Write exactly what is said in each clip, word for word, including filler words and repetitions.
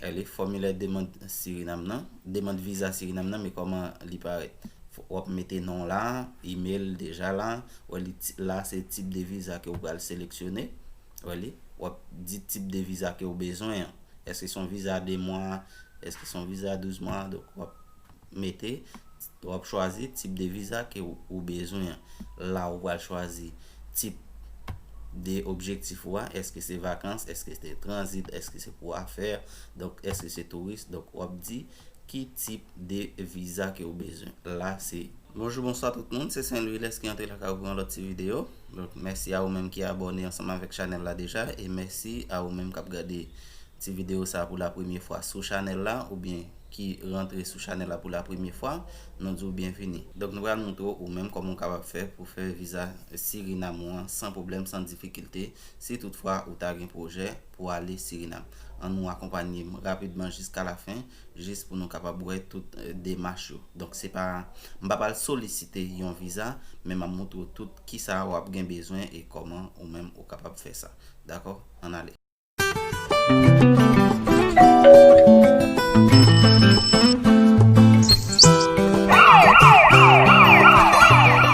Wè li, fòmilè demann Sirinam nan, demann viza Sirinam nan, men kòman li parèt. W ap mete non la, email deja la, wè li, la se tip de viza ke w pral seleksyone. Wè li, w ap di tip de viza ke w bezwen an. Èske se yon viza de mwa, èske se yon viza douz mwa, donk w ap mete, w ap chwazi tip de viza ke w, ou bezwen an. La ou pral chwazi tip de objektif ou a, èske se vakans, èske se tranzit, èske se pou afè, donk èske se touris, donk w ap di ki tip de viza ke ou bezwen. La se Bonjou, bonswa tout moun, se Saint Louis Lès ki antre lakay ou pou yon lòt ti videyo. Donk, mèsi a ou menm ki abòne ansanm avèk chanèl la deja, e mèsi a ou menm k ap gade ti videyo sa pou la premye fwa sou chanèl la, oubyen ki rantre sou chanèl la pou la premye fwa, nou di w byenvini. Donk, nou pral montre w ou menm kòman w kapab fè pou fè viza Sirinam ou an san pwoblèm, san difikilte, si toutfwa ou ta gen pwojè pou ale Sirinam. Ann nou akonpanye m rapidman jiska lafen, jis pou nou kapab wè tout, eh, demach yo. Donk, se pa, m pa pral solisite yon viza, men m ap montre w tout kisa w ap gen bezwen e kòman ou menm ou kapab fè sa. Dakò? Ann ale.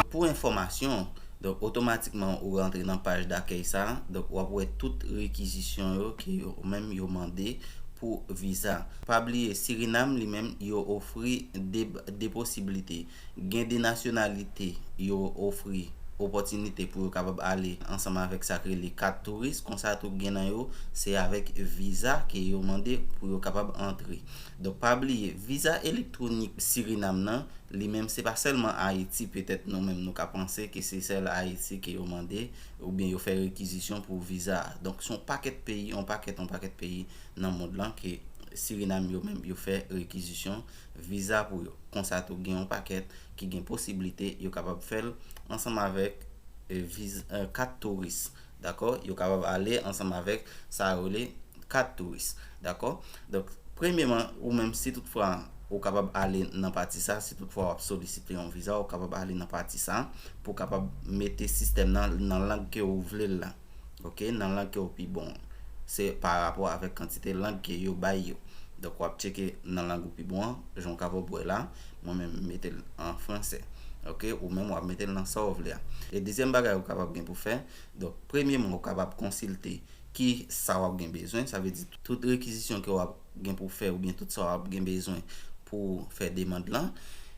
Pou enfòmasyon, donk, otomatikman ou rantre nan paj dakèy sa a. Donk, w ap wè tout rekizisyon yo ke yo menm yo mande pou viza. Pa bliye, Sirinam li menm, yo ofri de, de posiblite. Gen de nasyonalite yo ofri opòtinite pou yo kapab ale ansanm avèk sa k rele kat touris. Konsa tou, gen nan yo, se avèk viza ke yo mande pou yo kapab antre. Donk, pa bliye, viza elektwonik Sirinam nan, li menm, se pa sèlman Ayiti, petèt nou menm nou ka panse ke se sèl Ayiti ke yo mande, oubyen yo fè rekizisyon pou viza a. Donk, se yon pakèt peyi, yon pakèt, yon pakèt peyi nan mond lan ke Sirinam yo menm, yo fè rekizisyon viza pou yo. Konsa tou, gen yon pakèt ki gen posiblite yo kapab fè l ansanm avèk, eh, viz-, eh, kat touris. Dakò? Yo kapab ale ansanm avèk sa yo rele kat touris. Dakò? Donk, premyeman, ou menm, si toutfwa ou kapab ale nan pati sa, si toutfwa w ap solisite yon viza, ou kapab ale nan pati sa pou w kapab mete sistèm nan nan lang ke ou vle l la. Oke, nan lang ke w pi bon an. Se pa rapò avèk kantite lang ke yo bay yo. Donk, w ap tcheke nan lang ou pi bon an, jan w kapab wè la, mwen menm, m mete l an fransè. Oke, ou menm, w ap mete l nan sa w vle a. E dezyèm bagay ou kapab gen pou fè, donk, premyeman, ou kapab konsilte ki sa w ap gen bezwen, sa vle di tout rekizisyon ke w ap gen pou fè oubyen tout sa w ap gen bezwen pou fè demann lan.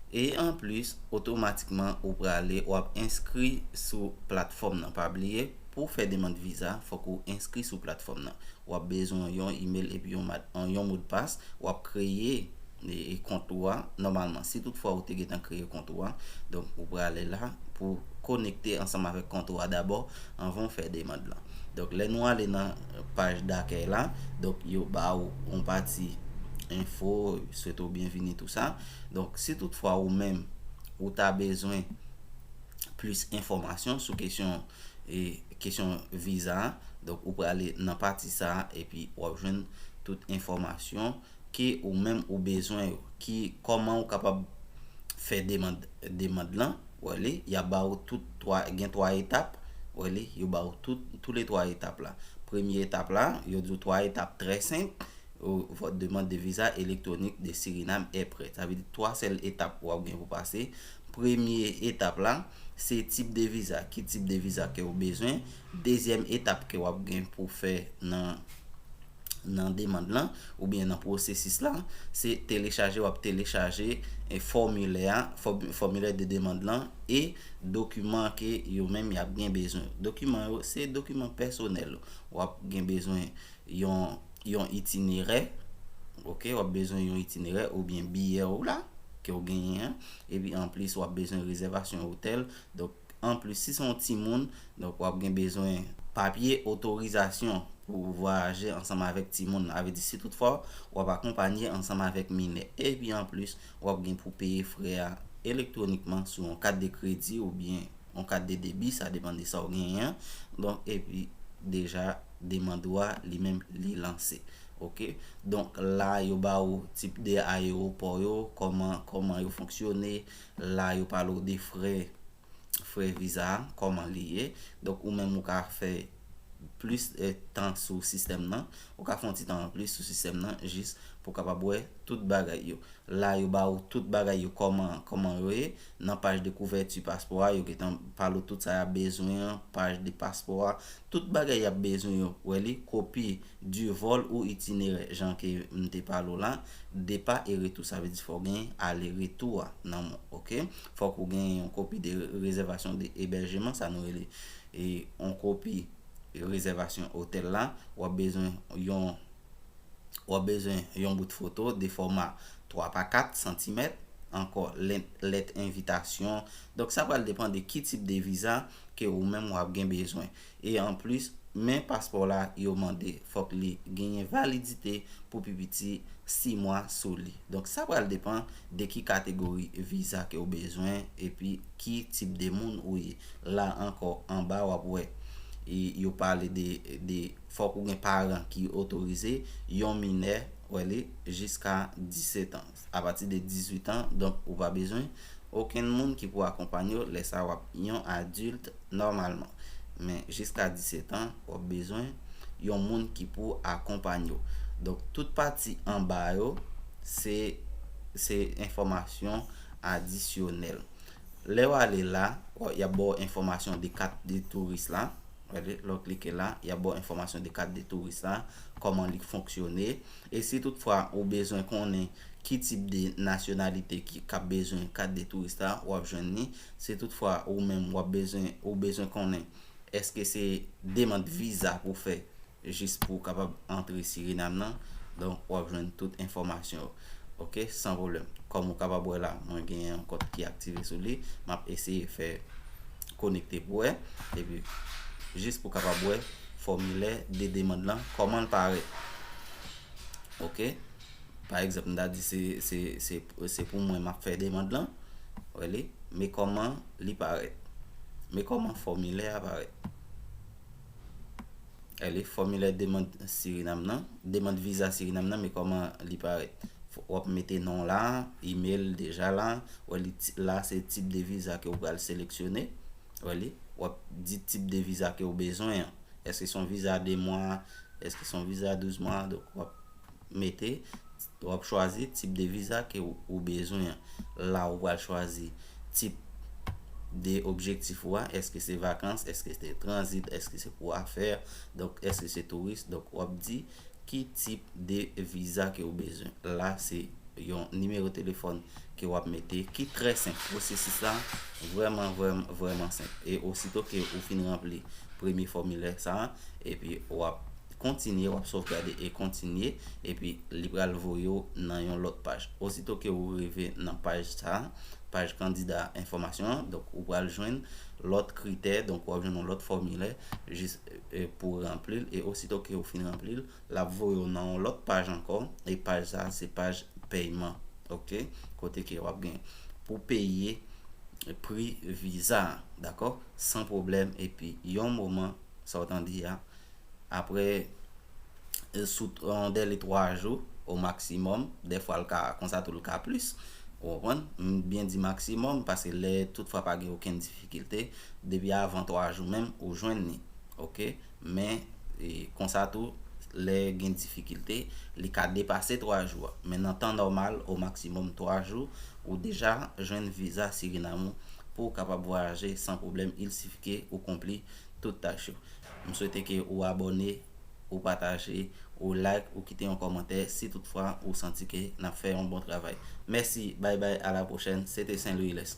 E anplis, otomatikman, ou prale, w ap enskri sou platfòm nan. Pa bliye, pou w fè demann viza, fòk ou enskri sou platfòm nan. W ap bezwen yon imèl epi yon, yon modpas. W ap kreye e, e kont ou a, nòmalman, si toutfwa ou te gentan kreye kont ou a, donk ou prale la pou konekte ansanm avèk kont ou a dabò anvan w fè demann lan. Donk, lè nou ale nan paj dakèy la, donk yo ba ou yon pati enfo, swete w byenvini, tou sa. Donk, si toutfwa ou menm, ou ta bezwen plis enfòmasyon sou kesyon, e, kesyon viza a, donk ou prale nan pati sa a, epi w ap jwenn tout enfòmasyon ke ou menm ou bezwen yo, ki kòman ou kapab fè demann, demann lan, wè li, y ap ba ou tout twa, gen twa etap, wè li, yo ba ou tout, tou le twa etap la. Premye etap la, yo di w twa etap trè senp, ou, votre demande de visa électronique de Suriname est prête. Sa vle di twa sèl etap w ap gen pou pase. Premye etap la, se tip de viza, ki tip de viza ke ou bezwen. Dezyèm etap ke w ap gen pou fè nan nan demann lan, oubyen nan pwosesis la, se telechaje, w ap telechaje, e, fòmilè a, fò-, fòmilè de demann lan, e dokiman ke yo menm y ap gen bezwen. Dokiman yo, se dokiman pèsonèl ou. W ap gen bezwen yon, yon itinerè, oke, w ap bezwen yon itinerè oubyen biyè ou la, ke w genyen an, epi anplis, w ap bezwen rezèvasyon otèl. Donk, anplis, si se yon timoun, donk, w ap gen bezwen papye otorizasyon pou vwayaje ansanm avèk timoun nan. Sa vle di, si toutfwa w ap akonpanye ansanm avèk minè. Epi anplis, w ap gen pou peye frè a elektwonikman sou yon kat de kredi oubyen yon kat de debi, sa depann de sa w genyen an. Donk, epi deja, demann ou a, li menm, li lanse. Oke? Donk, la, yo ba ou tip de ayewopò yo, kòman, kòman yo fonksyone, la, yo pale w de frè, frè viza a, kòman li ye. Donk, ou menm, ou ka fè plis eh, tan sou sistèm nan, ou ka fè yon ti tan anplis sou sistèm nan jis pou w kapab wè tout bagay yo. La yo ba ou tout bagay yo kòman kòman yo ye. Nan paj de kouvèti paspò a, yo gentan pale w tout sa y ap bezwen an, paj de paspò a, tout bagay y ap bezwen yo, wè li, copie du vol ou itinéraire, jan ke m te pale w la, départ et retour, sa vle di fò w gen ale retou a nan men w, oke? Fòk ou gen yon kopi de rezèvasyon de ebèjman, sa nou rele e yon kopi rezèvasyon otèl la, w ap bezwen yon w ap bezwen yon bout foto de fòma twa pa kat santimèt, ankò lèt envitasyon. Donk sa pral depann de ki tip de viza ke ou menm w ap gen bezwen. E anplis, men paspò la yo mande fòk li genyen validite pou pi piti sis mwa sou li. Donk sa pral depann de ki kategori viza ke ou bezwen epi ki tip de moun ou ye. La ankò anba w ap wè e yo pale de, de fòk ou gen paran ki otorize yon minè, wè li, jiska disèt an. Apati de dizuit an, donk ou pa bezwen okenn moun ki pou akonpanye w, lè sa w ap yon adilt nòmalman. Men jiska disèt an, w ap bezwen yon moun ki pou akonpanye w. Donk tout pati anba yo, se se enfòmasyon adisyonèl. Lè w ale la, y ap ba w enfòmasyon de kat de touris la. Lè w klike la, y ap ba w enfòmasyon de kat de touris la, kòman li fonksyone. E si toutfwa ou bezwen konnen ki tip de nasyonalite ki k ap bezwen kat de touris la, w ap jwenn li. Si toutfwa ou menm w ap bezwen ou bezwen konnen èske se demann viza pou fè jis pou w kapab antre Sirinam nan. Donk, w ap jwenn tout enfòmasyon yo. Oke, san pwoblèm. Kòm ou kapab wè la, mwen gen yon kont ki aktive sou li. M ap eseye fè konekte pou wè. Epi, jis pou w kapab wè fòmilè de demann lan, kòman l parèt. Oke? Pa egzanp, m ta di se, se, se, se pou mwen m ap fè demann lan. Wè li? Men kòman li parèt. Men kòman fòmilè a parèt. Wè li? Fòmilè demann Sirinam nan, demann viza Sirinam nan, men kòman li parèt. W ap mete non la, imèl deja la. Wè li, la se tip de viza ke w pral seleksyone. Wè li? W ap di tip de viza ke w bezwen an. Èske se yon viza de mwa? Èske se yon viza douz mwa? Donk, w ap mete, w ap chwazi tip de viza ke ou, ou bezwen an. La, ou pral chwazi tip de objektif ou a. Èske se vakans? Èske se tranzit? Èske se pou afè? Donk, èske se touris? Donk, w ap di ki tip de viza ke ou bezwen. La, se yon nimewo telefòn ke w ap mete, ki trè senp. Pwosesis la vrèman, vrèman, vrèman senp. E osito ke ou fin ranpli premye fòmilè sa, epi w ap kontinye, w ap sovgade e kontinye, epi li pral voye w nan yon lòt paj. Osito ke ou rive nan paj sa, paj kandida enfòmasyon an, donk ou pral jwenn lòt kritè, donk w ap jwenn yon lòt fòmilè jis e, pou ranpli l, e osito ke ou fin ranpli l, l ap voye w nan yon lòt paj ankò, e paj sa se paj pèyman, oke, kote ke w ap gen pou peye pri viza a, dakò, san pwoblèm, epi yon moman, sa w tande a, apre, e, sou yon dèle twa jou o maksimòm, dèfwa l ka, konsa tou l ka plis, ou konprann, m byen di maksimòm, paske lè toutfwa pa gen okenn difikilte, depi avan twa jou menm, ou jwenn li, oke, men, e, konsa tou, lè gen difikilte, li ka depase twa jou a. Men nan tan nòmal, o maksimòm twa jou, ou deja jwenn viza Sirinam ou pou w kapab vwayaje san pwoblèm, il sifi ke ou konpli tout tach yo. M swete ke ou abòne, ou pataje, ou like, ou kite yon kòmantè si toutfwa ou santi ke n ap fè yon bon travay. Mèsi, bay bay, a la pwochèn. Se te Saint Louis Lès.